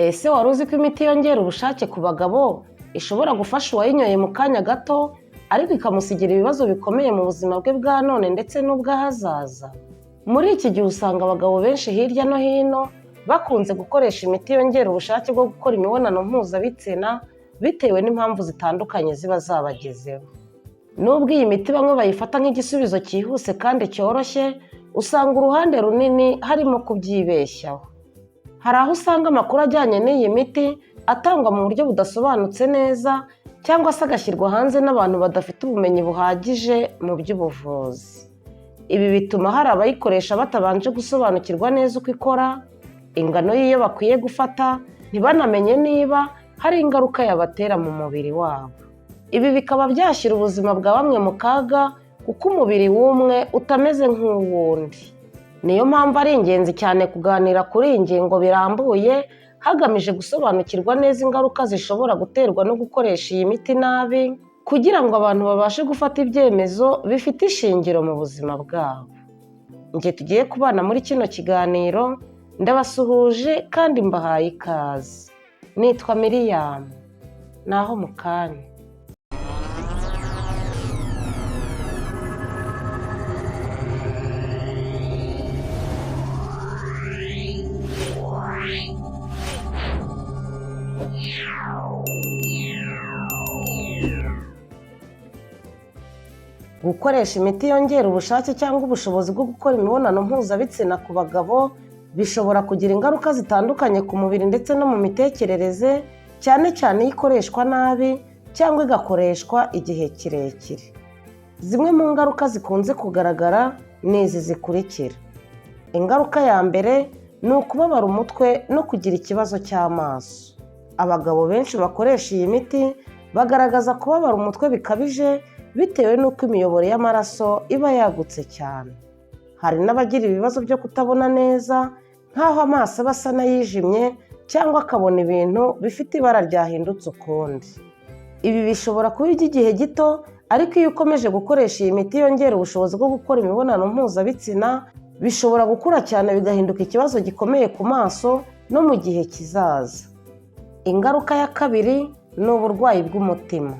Ese wari uzi ko imiti yongera ubushake ku bagabo ishobora gufasha uwayinyoye mu kanya gato, ariko ikamusigira ibibazo bikomeye mu buzima bwe bwa none ndetse n'ubw'ahazaza? Muri iki gihe usanga abagabo benshi hirya no hino bakunze gukoresha imiti yongera ubushake bwo gukora imibonano mpuzabitsina bitewe n'impamvu zitandukanye ziba zabagezeho. Nubwo iyi miti bamwe bayifata nk'igisubizo cyihuse kandi cyoroshye, usanga uruhande runini harimo kubyibeshyaho. Hari aho usanga amakuru ajyanye n'iyi miti atangwa mu buryo budasobanutse neza cyangwa se agashyirwa hanze n'abantu badafite ubumenyi buhagije mu by'ubuvuzi. Ibi bituma hari abayikoresha batabanje gusobanukirwa neza uko ikora, ingano y'iyo bakwiye gufata, ntibanamenye niba hari ingaruka yabatera mu mubiri wabo. Ibi bikaba byashyira ubuzima bwa bamwe mu kaga kuko umubiri w'umwe utameze nk'uw'undi. Niyo mpamvu ari ingenzi cyane kuganira kuri iyi ngingo birambuye, hagamije gusobanukirwa neza ingaruka zishobora guterwa no gukoresha iyi miti nabi, kugira ngo abantu babashe gufata ibyemezo bifite ishingiro mu buzima bwabo. Njye tugiye kubana muri kino kiganiro, ndabasuhuje kandi mbahaye ikaze. Nitwa Miriam. Naho mu kanya. Gukoresha imiti yongera ubushake cyangwa ubushobozi bwo gukora imibonano mpuzabitsina ku bagabo bishobora kugira ingaruka zitandukanye ku mubiri ndetse no mu mitekerereze, cyane cyane iyo ikoreshwa nabi cyangwa igakoreshwa igihe kirekire. Zimwe mu ngaruka zikunze kugaragara ni izi zikurikira: Ingaruka ya mbere ni ukubabara umutwe no kugira ikibazo cy'amaso. Abagabo benshi bakoresha iyi miti bagaragaza kubabara umutwe bikabije bitewe n'uko imiyoboro y'amaraso iba yagutse cyane. Hari n'abagira ibibazo byo kutabona neza, nk'aho amaso aba asa n'ayijimye cyangwa akabona ibintu bifite ibara ryahindutse ukundi. Ibi bishobora kuba iby'igihe gito, ariko iyo ukomeje gukoresha iyi miti yongera ubushobozi bwo gukora imibonano mpuzabitsina, bishobora gukura cyane bigahinduka ikibazo gikomeye ku maso no mu gihe kizaza. Ingaruka ya kabiri ni uburwayi bw'umutima.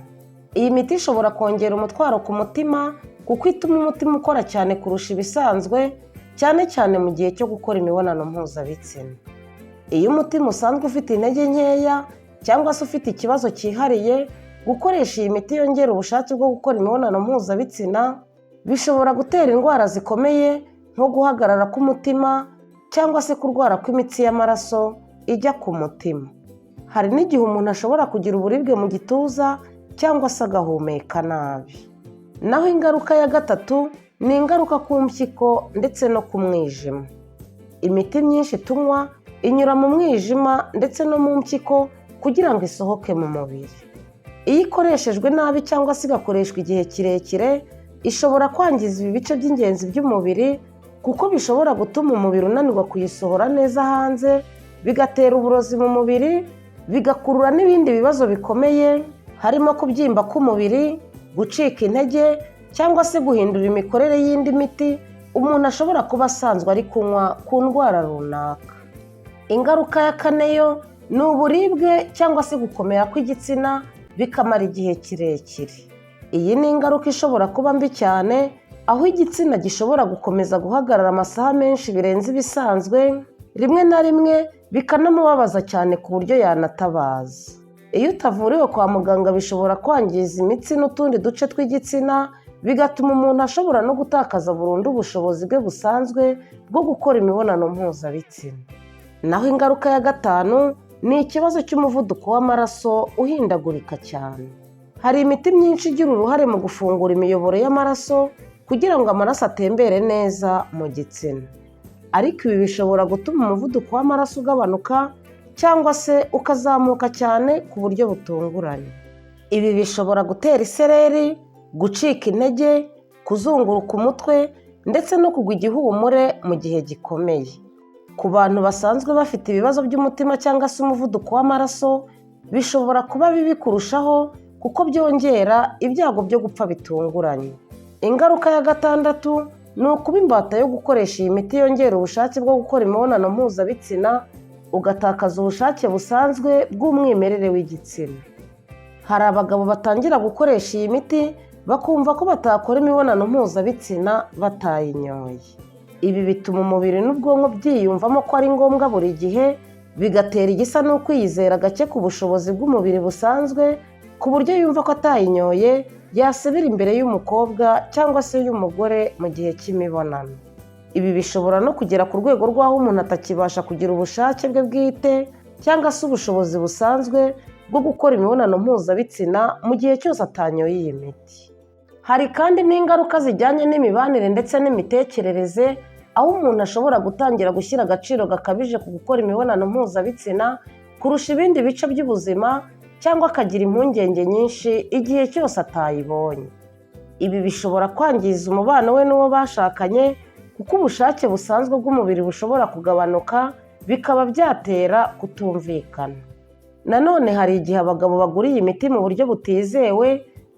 Iyi miti ishobora kongera umutwaro ku mutima kuko ituma umutima ukora cyane kurusha ibisanzwe, cyane cyane mu gihe cyo gukora imibonano mpuzabitsina. Iyo umutima usanzwe ufite intege nkeya cyangwa se ufite ikibazo cyihariye, gukoresha iyi miti yongera ubushake bwo gukora imibonano mpuzabitsina bishobora gutera indwara zikomeye nko guhagarara k'umutima cyangwa se kurwara kw'imitsi y'amaraso ijya ku mutima. Hari n'igihe umuntu ashobora kugira uburibwe mu gituza cyangwa se agahumeka nabi. Naho ingaruka ya gatatu ni ingaruka ku mpyiko ndetse no ku mwijima. Imiti myinshi tunywa inyura mu mwijima ndetse no mu mpyiko kugira ngo isohoke mu mubiri. Iyo ikoreshejwe nabi cyangwa se igakoreshwa igihe kirekire, ishobora kwangiza ibi bice by'ingenzi by'umubiri kuko bishobora gutuma umubiri unanirwa kuyisohora neza hanze, bigatera uburozi mu mubiri, bigakurura n'ibindi bibazo bikomeye harimo kubyimba k'umubiri, gucika intege cyangwa se guhindura imikorere y'indi miti umuntu ashobora kuba asanzwe ari kunywa ku ndwara runaka. Ingaruka ya kane yo ni uburibwe cyangwa se gukomera kw'igitsina bikamara igihe kirekire. Iyi ni ingaruka ishobora kuba mbi cyane, aho igitsina gishobora gukomeza guhagarara amasaha menshi birenze ibisanzwe, rimwe na rimwe bikanamubabaza cyane ku buryo yanatabaza. Iyo utavuriwe kwa muganga bishobora kwangiza imitsi n'utundi duce tw'igitsina, bigatuma umuntu ashobora no gutakaza burundu ubushobozi bwe busanzwe bwo gukora imibonano mpuzabitsina. Naho ingaruka ya gatanu ni ikibazo cy'umuvuduko w'amaraso uhindagurika cyane. Hari imiti myinshi igira uruhare mu gufungura imiyoboro y'amaraso kugira ngo amaraso atembere neza mu gitsina. Ariko ibi bishobora gutuma umuvuduko w'amaraso ugabanuka cyangwa se ukazamuka cyane ku buryo butunguranye. Ibi bishobora gutera isereri, gucika intege, kuzunguruka umutwe ndetse no kugwa igihumure mu gihe gikomeye. Ku bantu basanzwe bafite ibibazo by'umutima cyangwa se umuvuduko w'amaraso, bishobora kuba bibi kurushaho kuko byongera ibyago byo gupfa bitunguranye. Ingaruka ya gatandatu ni ukuba imbata yo gukoresha iyi miti yongera ubushake bwo gukora imibonano mpuzabitsina. ugatakaza ubushake busanzwe bw'umwimerere w'igitsina. Hari abagabo batangira gukoresha iyi miti bakumva ko batakora imibonano mpuzabitsina batayinyoye. Ibi bituma umubiri n'ubwonko byiyumvamo ko ari ngombwa buri gihe, bigatera igisa n'ukwiyizera gake ku bushobozi bw'umubiri busanzwe, ku buryo yumva ko atayinyoye yasubira imbere y'umukobwa cyangwa se y'umugore mu gihe cy'imibonano. Ibi bishobora no kugera ku rwego rw'aho umuntu atakibasha kugira ubushake bwe bwite cyangwa se ubushobozi busanzwe bwo gukora imibonano mpuzabitsina mu gihe cyose atanyoye iyi miti. Hari kandi n'ingaruka zijyanye n'imibanire ndetse n'imitekerereze, aho umuntu ashobora gutangira gushyira agaciro gakabije ku gukora imibonano mpuzabitsina kurusha ibindi bice by'ubuzima, cyangwa akagira impungenge nyinshi igihe cyose atayibonye. Ibi bishobora kwangiza umubano we n'uwo bashakanye, kuko ubushake busanzwe bw'umubiri bushobora kugabanuka, bikaba byatera kutumvikana. Nanone hari igihe abagabo bagura iyi miti mu buryo butizewe,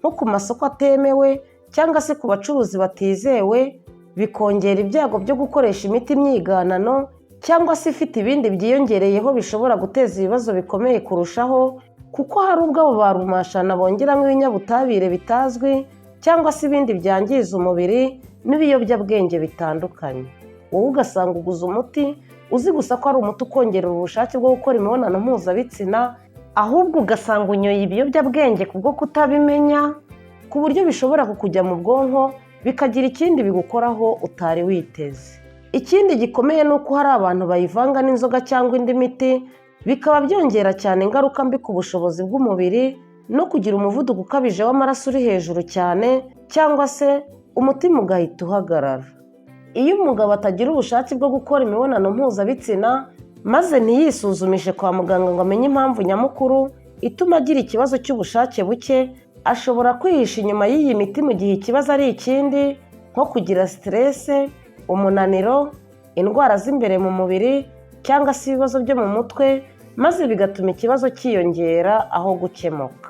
nko ku masoko atemewe cyangwa se ku bacuruzi batizewe, bikongera ibyago byo gukoresha imiti myiganano cyangwa se ifite ibindi byiyongereyeho bishobora guteza ibibazo bikomeye kurushaho, kuko hari ubwo abo ba rumashana bongeramo ibinyabutabire bitazwi cyangwa se ibindi byangiza umubiri n'ibiyobyabwenge bitandukanye. Wowe ugasanga uguze umuti uzi gusa ko ari umuti ukongerera ubushake bwo gukora imibonano mpuzabitsina, ahubwo ugasanga unyoye ibiyobyabwenge kubwo kutabimenya, ku buryo bishobora kukujya mu bwonko bikagira ikindi bigukoraho utari witeze. Ikindi gikomeye ni uko hari abantu bayivanga n'inzoga cyangwa indi miti, bikaba byongera cyane ingaruka mbi ku bushobozi bw'umubiri no kugira umuvuduko ukabije w'amaraso uri hejuru cyane, cyangwa se umutima ugahita uhagarara. Iyo umugabo atagira ubushake bwo gukora imibonano mpuzabitsina maze ntiyisuzumishe kwa muganga ngo amenye impamvu nyamukuru ituma agira ikibazo cy'ubushake buke, ashobora kwihisha inyuma y'iyi miti mu gihe ikibazo ari ikindi, nko kugira stress, umunaniro, indwara z'imbere mu mubiri cyangwa se ibibazo byo mu mutwe, maze bigatuma ikibazo cyiyongera aho gukemuka.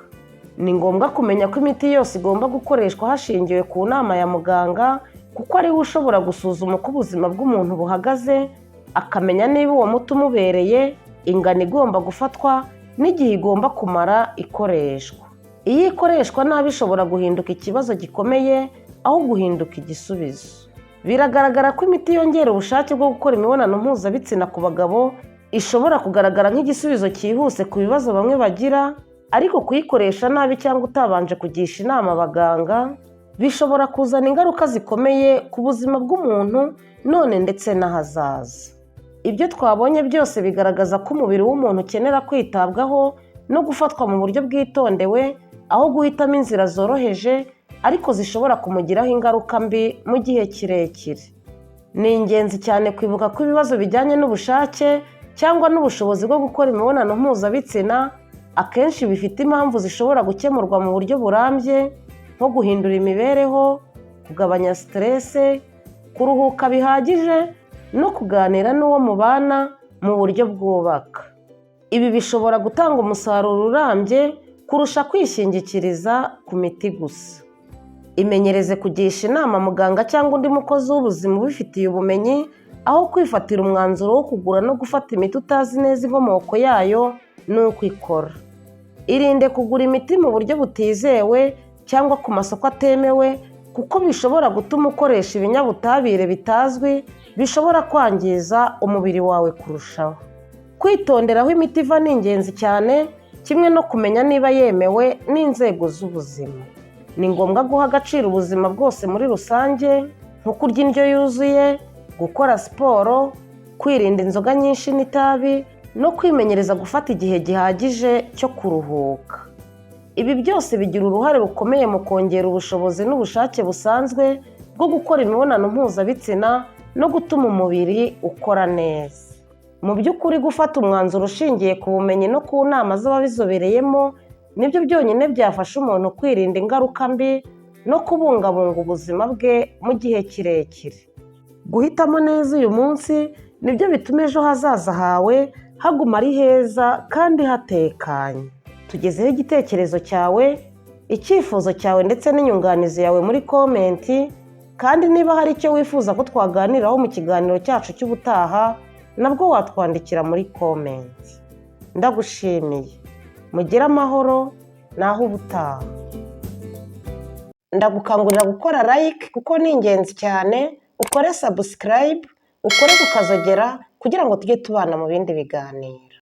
Ni ngombwa kumenya ko imiti yose igomba gukoreshwa hashingiwe ku nama ya muganga, kuko ariwe ushobora gusuzuma uko ubuzima bw'umuntu buhagaze, akamenya niba uwo muti umubereye, ingano igomba gufatwa n'igihe igomba kumara ikoreshwa. Iyo ikoreshwa nabi ishobora guhinduka ikibazo gikomeye aho guhinduka igisubizo. Biragaragara ko imiti yongera ubushake bwo gukora imibonano mpuzabitsina ku bagabo ishobora kugaragara nk'igisubizo cyihuse ku bibazo bamwe bagira, ariko kuyikoresha nabi cyangwa utabanje kugisha inama abaganga bishobora kuzana ingaruka zikomeye ku buzima bw'umuntu none ndetse n'ahazaza. Ibyo twabonye byose bigaragaza ko umubiri w'umuntu ukenera kwitabwaho no gufatwa mu buryo bwitondewe, aho guhitamo inzira zoroheje ariko zishobora kumugiraho ingaruka mbi mu gihe kirekire. Ni ingenzi cyane kwibuka ko ibibazo bijyanye n'ubushake cyangwa n'ubushobozi bwo gukora imibonano mpuzabitsina akenshi bifite impamvu zishobora gukemurwa mu buryo burambye, nko guhindura imibereho, kugabanya stress, kuruhuka bihagije no kuganira n'uwo mubana mu buryo bwubaka. Ibi bishobora gutanga umusaruro urambye kurusha kwishingikiriza ku miti gusa. Imenyereze kugisha inama muganga cyangwa undi mukozi w'ubuzima ubifitiye ubumenyi, aho kwifatira umwanzuro wo kugura no gufata imiti utazi neza inkomoko yayo n'uko ikora. Irinde kugura imiti mu buryo butizewe cyangwa ku masoko atemewe, kuko bishobora gutuma ukoresha ibinyabutabire bitazwi bishobora kwangiza umubiri wawe kurushaho. Kwitondera aho imiti iva ni ingenzi cyane, kimwe no kumenya niba yemewe n'inzego z'ubuzima. Ni ngombwa guha agaciro ubuzima bwose muri rusange, nko kurya indyo yuzuye, gukora siporo, kwirinda inzoga nyinshi n'itabi no kwimenyereza gufata igihe gihagije cyo kuruhuka. Ibi byose bigira uruhare rukomeye mu kongera ubushobozi n'ubushake busanzwe bwo gukora imibonano mpuzabitsina no gutuma umubiri ukora neza. Mu by'ukuri, gufata umwanzuro ushingiye ku bumenyi no ku nama z'ababizobereyemo nibyo byonyine byafasha umuntu kwirinda ingaruka mbi no kubungabunga ubuzima bwe mu gihe kirekire. Guhitamo neza uyu munsi nibyo bituma ejo hazaza hawe haguma ari heza kandi hatekanye. Tugezeho igitekerezo cyawe, icyifuzo cyawe ndetse n'inyunganizi yawe muri comment, kandi niba hari icyo wifuza ko twaganiraho mu kiganiro cyacu cy'ubutaha, nabwo watwandikira muri comment. Ndagushimiye, mugire amahoro, naho ubutaha. Ndagukangurira gukora like kuko ni ingenzi cyane, ukore subscribe, ukore ku kazogera kugira ngo tujye tubana mu bindi biganiro.